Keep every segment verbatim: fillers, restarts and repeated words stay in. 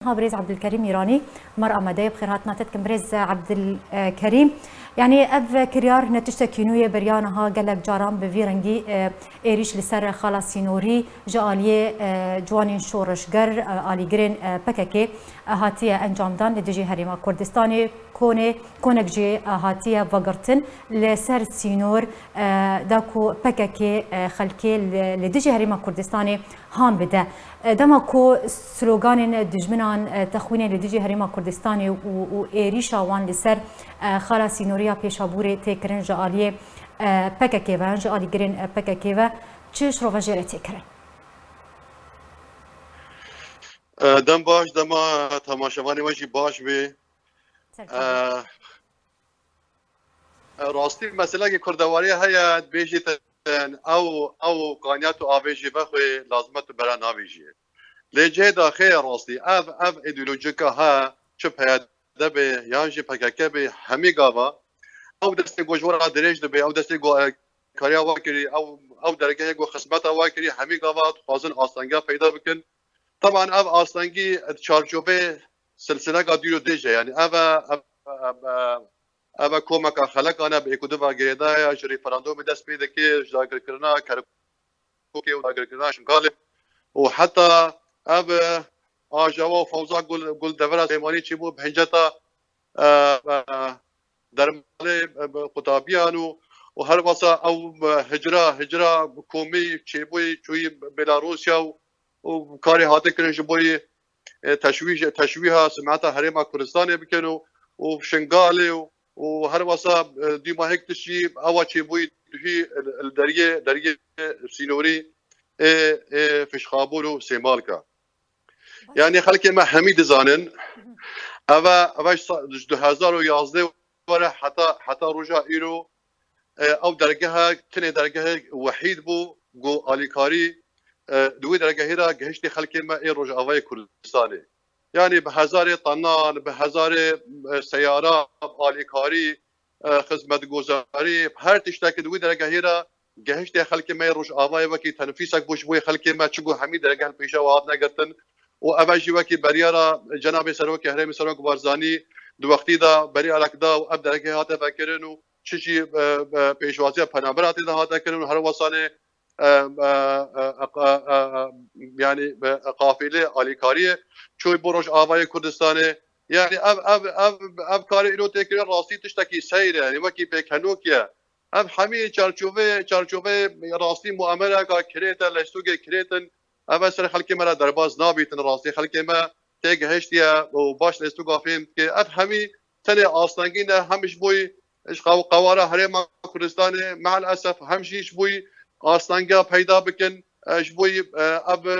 Ha, birêz Ebdulkerîm Îranî, mer amadeyê, bi xêr hatina te dikim birêz Ebdulkerîm. Yanî ev kiryar ne tiştekî nû ye, beriya niha gelek caran bi vî rengî, e, êrîş li ser xala sînorî ji aliyê, e, ciwanên şoreşger, e, alîgirên, e, P K K, e, hatiye encamdan li dijî Herêma Kurdistanê. Konê, konek jî, e, hatiye vegirtin li ser sînor, e, da ku P K K, e, xelkê li, li dijî Herêma Kurdistanê han bide. E, dema ku sloganên dijminan, e, texwînê li dijî Herêma Kurdistanê û, û êrîşa wan li ser, e, xala sînoriya Pêşabûrê tê kirin ji aliyê, e, P K K ve, ji alîgirên, e, P K K ve çi şirove jê re tê kirin? E, dem baş, dema temaşevanê we jî baş bê. Serkevin. E, Rastî meselekê kurdewariyê heye, dibêjî te ew, ew qaniyet û avê jî vexwê lazim e tu bera navêjiyê. Lê cihê daxê ye rastî. Ev, ev îdeolojîka he, çi P Y D be, yan jî P K K be, hemî gava ew destê ku ji we re dirêj dibe, ew destê ku, e, kariya we kirî, ew, ew dergehê ku xizmeta we kirî, hemî gava dixwazin astengiya peyda bikin. Teban ev astengî di çarçovê silsileka dûr û dirêj e. Yanî ev e, ev, ev, ev, Ev e komeka xelekan e, bi êk û du ve girêdayî ye, ji referandûmê dest pê dike, ji dagirkirina Kerkûkê û dagirkirina Şingalê û heta ev, e, ajawa û fewza ku li, ku li devera Silêmaniyê çêbû bi hinceta, e, e, dermalê, e, bi qutabiyan û, û her wesa ew, e, hicra, hicra komî çêbûyî çûyî Belarusya û, û karê hate kirin ji bo yê e, teşwîş-, teşwîha simeta Herêma Kurdistanê bikin û, û Şingalê û, û her wesa, e, dîma hêk tiştî ewa çêbûyî duhî li, li deriyê, deriyê sînorî ê, ê Pêşxabûr û Sêmalka. Yanî xelkê me hemî dizanin, ev e, ev e ji sa-, ji du hezar û yazdeh were heta, heta roja îro, e, ew dergehe, tenê dergehe wehîd bû, ku alîkarî, e, di wê dergehê de gihiştî xelkê me ê Rojavayê Kurdistanê. Yanî bi hezarê tanan, bi hezarê, e, seyara, alîkarî, e, xizmetgozarî, her tiştekî di wê dergehê de gihiştê xelkê me yê Rojavayê wekî tenfîsek bû ji bo yê xelkê me, çi ku hemî dergeh li pêşa we hatine girtin. Û ev e jî wekî beriyara Cenabê Serokê Herêmê Serok Barzanî di wextî de beriyarek da û ev dergehê hate vekirin û çi jî, e, e, pêşwaziya penabera tê de hate kirin û her wesanê, e, e, e, e, e, e, yanî, e, qafîlê alîkariyê çûy bo Rojavayê Kurdistanê. Yanî ev, ev, ev, ev karê îro tê kirin rastî tiştekî seyr e, yanî wekî pêkenok ye. Ev hemî çarçoveyê, çarçoveyê rastî muamereka kirêt e, lestûgê kirêt in. Ev e ser xelkê me re derbas nabîtin rastî. Xelkê me tê gihiştiye û baş lestûga fêm dike. Ev hemî tenê astengî ne, hem ji bo yî ji qew-, qewara Herêma Kurdistanê, me'el esef hem jî ji bo yî astengiya peyda bikin, e, ji bo yî, e, ev, e,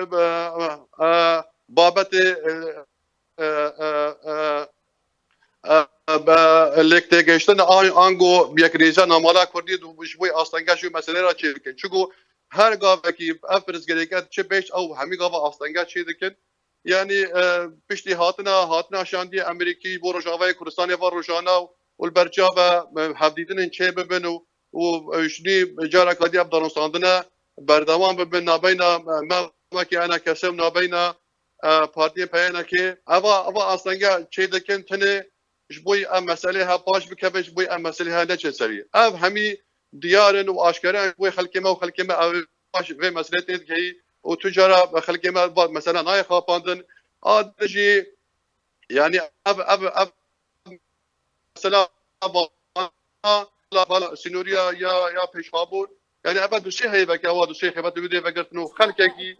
e, babetê, e, e, e, e, e, be-, lêk têgihiştin an-, ango yekrêziya namala Kurdî du-, ji bo yî astengiya ji wî meselê re çêbikin. Çiku her gavekî ev pirsgirêke çi bêj ew hemî gava astengiya çêdikin. Yanî, e, piştî hatina, hatina şandiyê Amerîkî bo Rojavayê Kurdistanê va rojana û li ber çav e, e, hevdîtinên çê bibin û, û, e, ji nî careka dî ev danûstandine berdewam bibin nabeyna, e, me wekî E N K S û nabeyna, e, partiyên P Y N K. Eva, eva astengiya çê dikin tenê ji bo yî ev meselê he paş bikeve, ji bo yî ev meselê he neçe serî. Ev hemî diyar in û aşkere in ji bo xelkê me û xelkê me ev paş vê meselê tê digihî û tu cara xelkê me va mesela nayê xapandin. A din jî, yanî ev, ev, ev mesela va-, va-, sînoriya ya, ya Pêşxabûr. Yanî ev dosyê heye veke, ewa dosyê xebat wî dê vegirtin û xelkekî,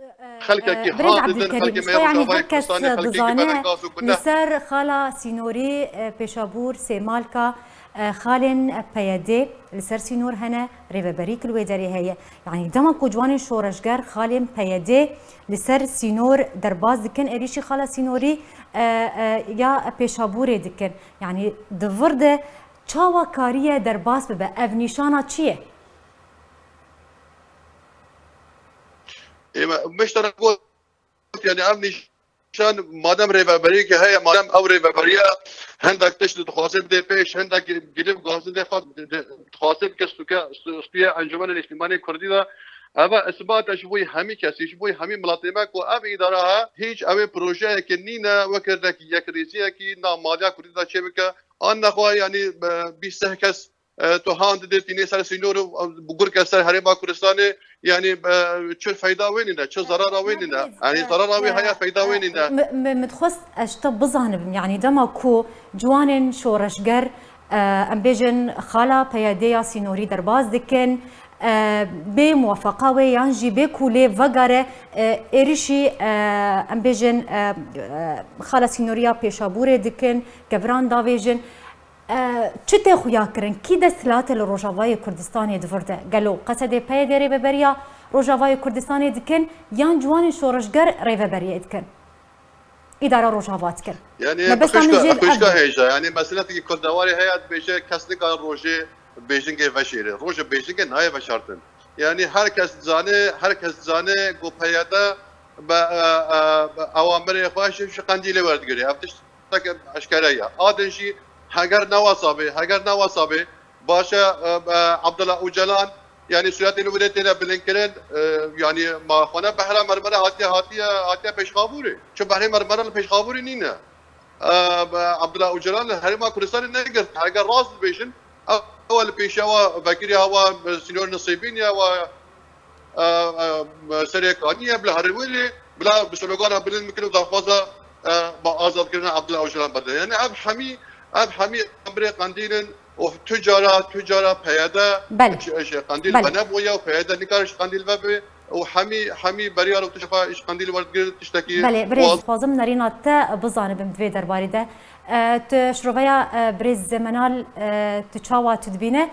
xelkekî Birêz ha didin, Ebdulkerîm, xelkê me ji xwe yanî rojavayê her kes Kurdistanê, xelkekî dizane, belaga li zûkune. Ser xala sînorî, e, Pêşabûr, Sêmalka, e, xalên P Y D li ser sînor hene, rêveberî ki li wê derê heye. Yanî dema ku ciwanên şoreşger xalên P Y D li ser sînor derbas dikin, êrîşî xala sînorî, e, e, ya Pêşabûrê dikin. Yanî di vir de çawa kariye derbas bibe? Ev nîşana çi ye? Ê me, miştera got, yanî ev nîşan, madem rêveberiyekê heye, madem ew rêveberiya hendek tişt dixwaze bidê pêş, hendek gilî û gazin dê xwe, dixwaze bike stûke, stû-, stûyê Encûmenê Niştîmanê Kurdî de, Ev e isbat e ji bo hemî kesî, ji bo hemî miletê me ku ev îdara he hîç ew ê projeyekê nîne weke yek-, yekrêziyekî nav maliya Kurdî de çêbike. An nexwe, yanî, e, bîst seh kes, e, tu han didê tînê ser sînor û bi gur kes ser Herêma Kurdistanê, yanî, e, çi feyda wê nîne, çi zarara wê nîne. Yanî zarara wê heye, feyda wê nîne. Min, min, min dixwest ez ji te bizanim, yanî dema ku ciwanên şoreşger, e, em bêjin xala P Y D'ê ya sînorî derbas dikin, e, bê muwefeqa wê yan jî bê ku lê vegare, e, êrişî, e, em bêjin, e, e, xala sînorî ya Pêşabûrê dikin, keviran davêjin. E, çi tê xuya kirin? Kî desthilatê li Rojavayê Kurdistanê di vir de? Gelo Qesedê P Y D'ê rêveberiya Rojavayê Kurdistanê dikin yan ciwanên şoreşger rêveberiyê dikin? Îdara Rojava dikin. Yanî, mebesta min jê ev bû. Hêja, yanî, meseletekî kurdewarê heye, dibêje kes nikare rojê bêjingê veşêre. Rojê bêjingê nayê veşartin. Yanî, her kes dizane, her kes dizane ku P Y D be, e, e, be awamirê xwe ji, ji Qendîlê werdigire. Ev tiştek eşkere ye. A din jî heger ne wesa bê, heger ne wesa bê, baş e, e, e, Abdullah Ocalan, yanî sûretê li wê têne bilindkirin, e, yanî ma xwe ne behra mermere hatiye, hatiye, hatiye Pêşxabûrê. Çi behrê mermere li Pêşxabûrê nîne. E, be, Abdullah Ocalan li Herêma Kurdistanê negirt. Heger rast dibêjin, ew, ew li pêşiya wa vekirî hewa, e, sînor Nisêbîn ya wa, e, e, Serê Kaniyê bila herwêlê, bila bi slogana bilind bikin û daxwaza, e, ba azadkirina Abdullah Ocalan berdin. Yanî ev hemî, ev hemî amirê Qendîl in û tu cara, tu cara P Y D, belê, ji, ji Qendîl, belê, venebûye û P Y D nikare ji Qendîl vebe û hemî, hemî beriya û tişta ji Qendîl werdigire tiştekî. Belê, birêz, dixwazim nerîna te bizanibim di vê derbarê de. E, tu şiroveya, e, birêz Zemenal, e, tu çawa tu dibîne?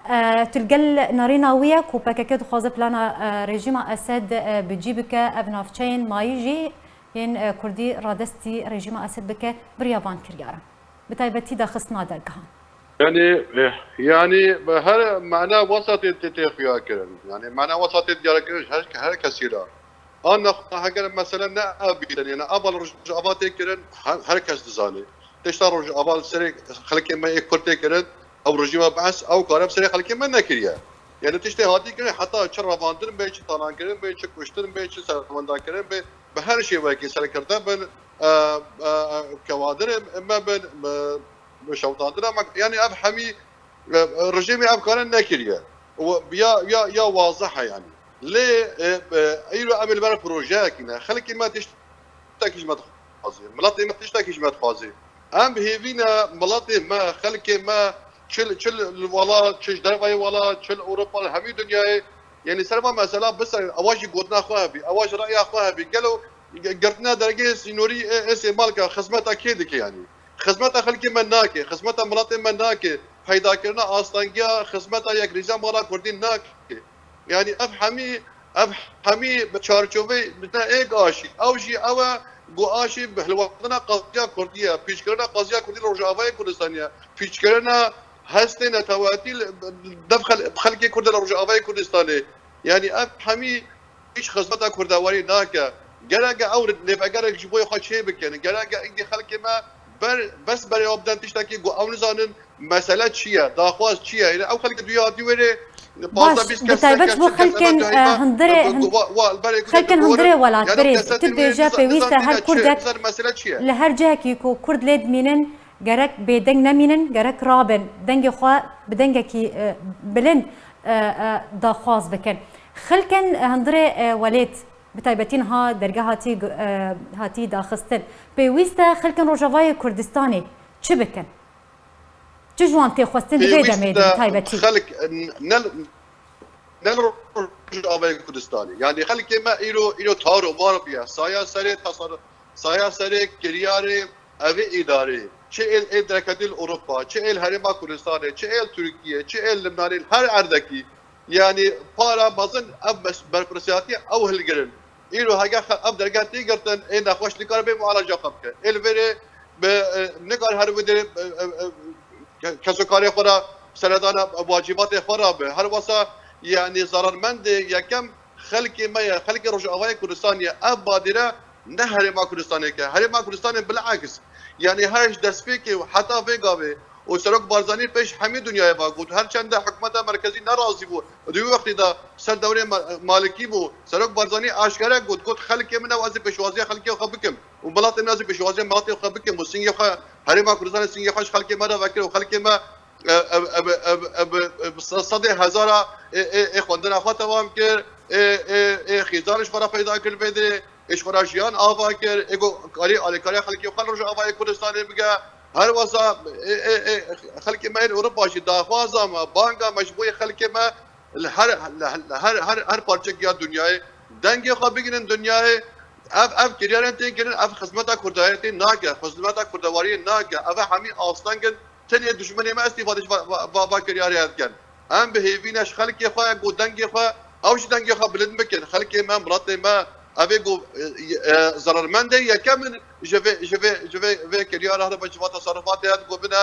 E, tu li gel nerîna wî ye ku P K K dixwaze plana, e, rejîma Esed, e, bi cî bike, ev navçeyên mayî jî yên, e, Kurdî radestî rejîma Esed bike, bi riya van kiryaran, bi taybetî daxistina dergehan? Yanî, e, yanî bi her mana wesa tê, tê, tê xuya kirin. Yanî mana wesa tê diyar kirin her, her kesî re. An nexwe heger mesele ne ev bîtin, yanî ava li Rojava tê kirin, her, her kes dizane. Tişta Rojava li serê xelkê me yê Kurd tê kirin, ew rejîma Bees, ew kare bi serê xelkê me nekiriye. Yanî tiştê hatî kirin, heta çi revandin be, çi talankirin be, çi kuştin be, çi serwenda kirin be, bi her şêwekê serkirde bin, e, e, e, kewadirê me bin, e, şewitandina me, yanî ev hemî, e, rejîmê ev kare nekiriye. Û ya, ya, ya wazih e yanî. Lê, e, e, îro em ê li ber projeyekî ne. Xelkê me tiştekî ji me dixwaze. Miletê me tiştekî ji me dixwaze. Em bi hêvî ne miletê me, xelkê me, çi, çi li welat, çi ji dervayê welat, çi li Ewropa, li hemî dinyayê, yanî ser van mesela biser, ewa jî gotina xwe hebî, ewa jî reya xwe hebî. Gelo g-, girtina dergehê sînorî ê, ê Sêmalka xizmeta kê dike yanî? Xizmeta xelkê me nake, xizmeta miletê me nake, peydakirina astengiya xizmeta yekrêziya mala Kurdî nake. Yanî ev hemî, ev hemî bi çarçoveyê bi te êk aşî. Ew jî ew e ku aşî bi hilweşandina qeziya Kurdî ye, pîçkirina qeziya Kurdî li Rojavayê Kurdistanê ye, pîçkirina hestê neteweyatî li, dev xel-, xelkê Kurd li Rojavayê Kurdistanê. Yanî ev hemî hîç xizmeta kurdewarî nake. Gereke ew lêvegerek ji bo xwe çê bikin. Gereke êdî xelkê me ber, bes berê xwe bidin tiştekî ku ew nizanin mesele çi ye, daxwaz çi ye. Yanî ew xelkê duya hatî wêrê, baş, pazdeh bîst kes, taybet ji bo xelkên, e, hundirê, hin-, xelkên hundirê welat, birêz, tu dibêje pêwîst e her kurdek li her cihekî ku kurd lê dimînin, gerek bêdeng nemînin, gerek rabin, dengê xwe bi dengekî, e, bilind, e, e, daxwaz bikin. Xelkên, e, hundirê, e, welêt, bi taybetî niha dergeh hatî gu-, e, hatî daxistin. Pêwîst e xelkên Rojavayê Kurdistanê çi bikin? Çi ji wan tê xwestin di vê demê de bi taybetî? Xelk, e, ne, ne li Rojavayê Kurdistanê. Yanî xelkê me îro, îro tar û mar bûye. Saya serê tasar-, saya serê kiryarê evê îdarê. Çi êl, êl derketî li Ewropa, çi êl Herêma Kurdistanê, çi êl Tirkiye, çi êl Libnanê, li her erdekî. Yanî para mezin ev mes-, berpirsiyatî ew hilgirin. Îro hege xe-, ev dergeh tê girtin, ê nexweş nikare bê mualaca xwe bike. Ê li vêrê bi, e, nikare her wê derê, e, e, e, ke-, kesokarê xwe re seredana wacîbatê xwe re be. Her wesa, yanî zararmendê yekem xelkê me ye, xelkê Rojavayê Kurdistanê ye. Ev badîre ne Herêma Kurdistanê ke. Herêma Kurdistanê bil'eks. Yanî her ji destpêkê û heta vê gavê û Serok Barzanî pêş hemî dinyayê va got, her çende hikûmeta merkezî nerazî bû. Di wî wextî de ser dewrê Ma-, Malikî bû. Serok Barzanî aşkere got, got, xelkê min e û ez ê pêşwaziya xelkê xwe bikim. Û miletê min ez ê pêşwaziya miletê xwe bikim. Û singê xwe, Herêma Kurdistanê singê xwe ji xelkê me re vekir û xelkê me, e, e, e, e, e, e, se-, sedê hezara ê, ê, ê xwendina xwe temam kir, ê, ê, ê xîzan ji xwe re peyda kir vê derê. Ê ji xwe re jiyan ava kir, ê ku karî alîkariya xelkê xwe li Rojavayê Kurdistanê bike. Her wesa ê, ê, ê, xelkê me yên Ewropa jî daxwaza me, banga me ji bo yê xelkê me li her, li, li her, her, her parçekî ya dinyayê dengê xwe bigihînin dinyayê. Ev, ev kiryarên tên kirin, ev xizmeta kurdayetê nake, xizmeta kurdewariyê nake. Ev hemî asteng in. Tenê dijminê me îstîfade ji va, va, va, va kiryarê dikin. Em bi hêvî ne ji xelkê xwe ku dengê xwe, ew jî dengê xwe bilind bikin. Xelkê me, miletê me, ev ê ku, e, e, zerarmendê yekem in ji vê, ji vê, ji vê, vê kiryara heribe ji va teserrufatê ya ku bine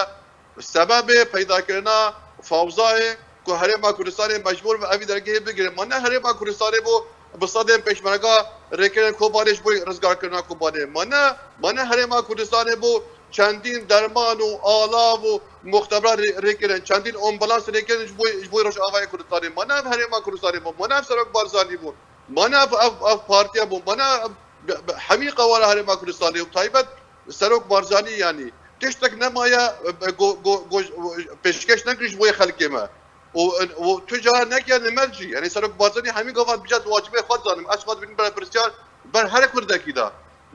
sebebê peydakirina fawzayê ku Herêma Kurdistanê mecbûr be evî dergehê bigire. Ma ne Herêma Kurdistanê bû bi sedên pêşmerga rêkirin Kobanê ji bo rizgarkirina Kobanê. Ma ne, ma ne Herêma Kurdistanê bû çendîn derman û alav û muxtebra rê-, rêkirin, çendîn ambulans rêkirin ji bo, ji bo Rojavayê Kurdistanê. Ma ne ev Herêma Kurdistanê bû, ma ne ev Serok Barzanî bû, ma ne ev, ev, ev partiya bû, ma ne ev, bi, bi, hemî qewara Herêma Kurdistanê û taybet Serok Barzanî, yanî tiştek nemaye, e, go, go, go, pêşkêş nekir ji bo yê xelkê me. û, û tu cara neke li me jî. Yanî Serok Barzanî hemî gava dibêje ez wacibê xwe dizanim. Ez xwe dibînim berpirsiyar ber her Kurdekî de.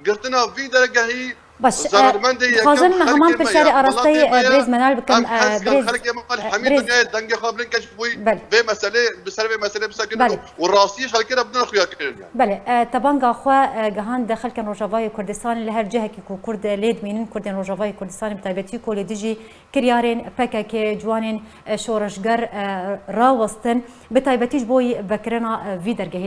Girtina vî dergehî Baş, e, zerarmendê yekem dixwazim heman xelkê me pirşarê ye, arasteyî, miletê me e, ye. Birêz Menal bikim, Em e, hez dikin birêz, xelkê me li e, hemî birêz dinyayê dengê xwe bilind ke ji bo Belê. vê meselê, bi ser vê meselê bisekinin Belê. û, û rastiyê xelkê re bidin xuyakirin yani. Belê, e, tebanga xwe, e, gihand xelkên Rojavayê Kurdistanê li her cihekî ku Kurd, e, lê dimînin, Kurdên Rojavayê Kurdistanê bi taybetî ku li dijî kiryarên P K K ciwanên, e, şoreşger, e, rawestin, bi taybetî ji bo vekirina, e, vî dergehê.